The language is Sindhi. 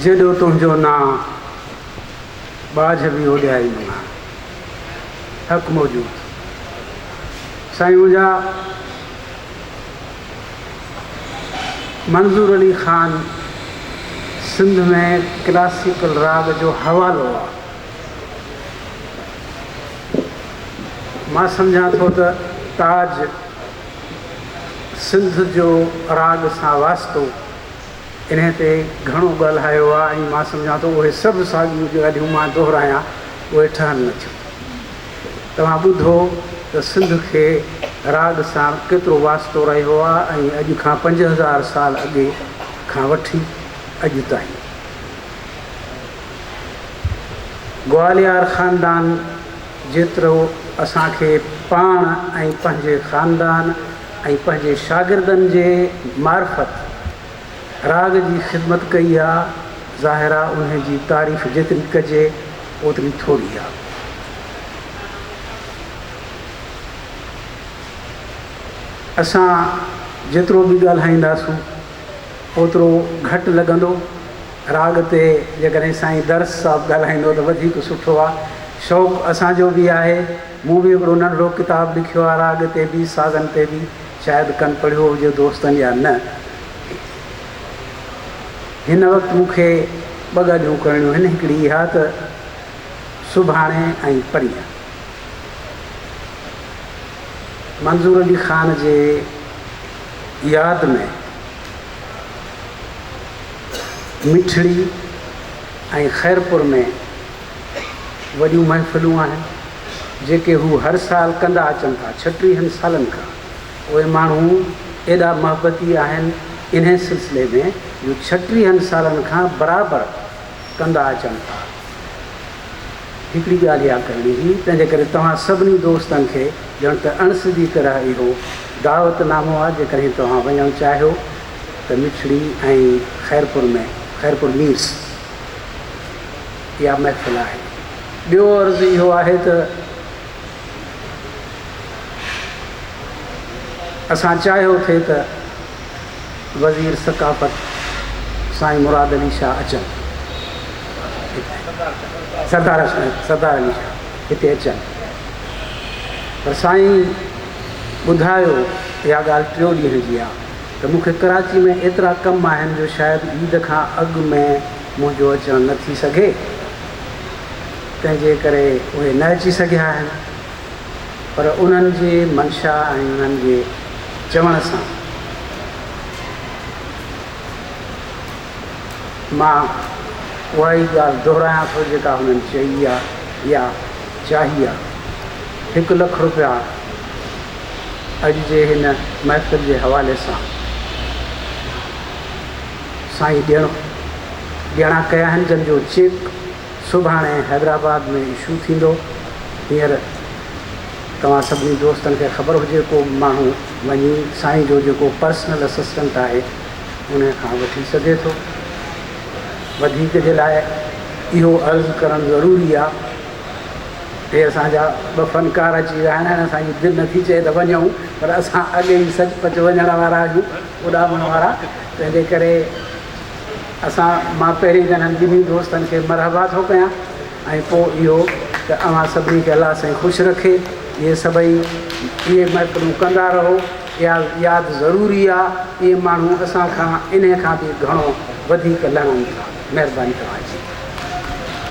جيڏو تنهنجو نانء، ٻاجهه به اوڏيائي مڱان. حق موجود سائين منهنجا منظور علي خان سنڌ ۾ ڪلاسيڪل راڳ جو حوالو آ. مان سمجهان ٿو ته تاج سنڌ جو راڳ سان واسطو انهي تي گهڻو ڳالهايو آ ۽ مان سمجهان ٿو اهي سڀ ساڳيون ڳالهيون مان دهرايان اهي ٺهن نه ٿيون. توهان ٻڌو ته سنڌ کي راڳ ساڻ ڪيترو واسطو رهيو آ ۽ اڄ کان 5000 سال اڳي کان وٺي اڄ تائين. گواليار خاندان جيترو اسان کي پاڻ ۽ پنهنجي خاندان ۽ پنهنجي شاگردن جي معرفت راڳ جي خدمت ڪئي آ، ظاهر آ انهي جي تعريف جيتري ڪجي اوتري ٿوري آ. اسان جيترو به ڳالهائينداسون اوترو گهٽ لڳندو. راڳ تي جيڪڏهن سائين درس صاحب ڳالهائيندو ته وڌيڪ سٺو آ. شوق اسان جو به آهي. مون به هڪڙو ننڍڙو ڪتاب لکيو آ راڳ تي به سازن تي به. شايد ڪن پڙهيو هجي دوستن يا نه. هن وقت مون کي ٻه ڳالهيون ڪرڻيون آهن، هڪڙي اها ته سڀاڻي ۽ پرينء منظور علي خان جي ياد ۾ مٺڙي ۽ خيرپور ۾ وڏيون محفلون آهن، جيڪي هو هر سال ڪندا اچن ٿا، ڇٽيهن سالن کان. اهي ماڻهو ايڏا محبتي آهن انهي سلسلي ۾ جو ڇٽيهن سالن کان برابر ڪندا اچن ٿا. هڪڙي ڳالهه اها ڪرڻي هئي، تنهنجي ڪري توهان سڀني دوستن کي ڄڻ ته اڻسڌي طرح اهو دعوت نامو آهي، جيڪڏهن توهان وڃڻ چاهيو ته مٺڙي ۽ خيرپور ۾ خيرپور ميرس اها محفل آهي. ٻيو عرض اهو آهي ته. اسان چاهيو ٿي ته وزير ثقافت سائين مراد علي شاهه اچن سردار سردار علي شاهه هتي اچن پر سائين ٻڌايو اها ڳالهه ٽيو ڏينهن جي آ ته مون کي ڪراچي ۾ ايترا ڪم آهن جو شايد عيد کان اڳ ۾ منهنجو اچڻ نه ٿي سگهي. تنهن جي ڪري اهي نه اچي سگهيا آهن، پر انهن جي منشا ۽ انهن جي چوڻ سان مان اها ئي ڳالهه دهرايان ٿو جيڪا هنن چئي آ يا چاهي آ. هڪ لک روپيا اڄ جي هن محفل جي حوالي سان سائين ڏيڻ ڏيڻا ڪيا آهن جن جو چيڪ سڀاڻي حيدرآباد ۾ اشو ٿيندو. هينئر توهان سڀني دوستن کي خبر هجي ڪو به ماڻهو وڃي سائين جو جيڪو پرسنل اسسٽنٽ آهي انهي کان وٺي سگهي ٿو. وڌيڪ جي لاء اهو عرض ڪرڻ ضروري آ. هي اسان جا ٻه فنڪار اچي ويا آهن ۽ اسان جي دل نٿي چئي ته وڃون پر اسان اڳي ئي سچ پچ وڃڻ وارا آهيون اڏامڻ وارا تنهنجي ڪري اسان مان پهرين ته انهن ٻنهي دوستن کي مرحبا ٿو ڪيان ۽ پوء اهو ته اوهان سڀني کي الله سائين خوش رکي. اهي سڀئي اهي محفلون ڪندا رهو. اها ياد ضروري آ. اهي ماڻهو اسان کان انهي کان به گهڻو وڌيڪ لڻن ٿا. مهرباني توهان جي.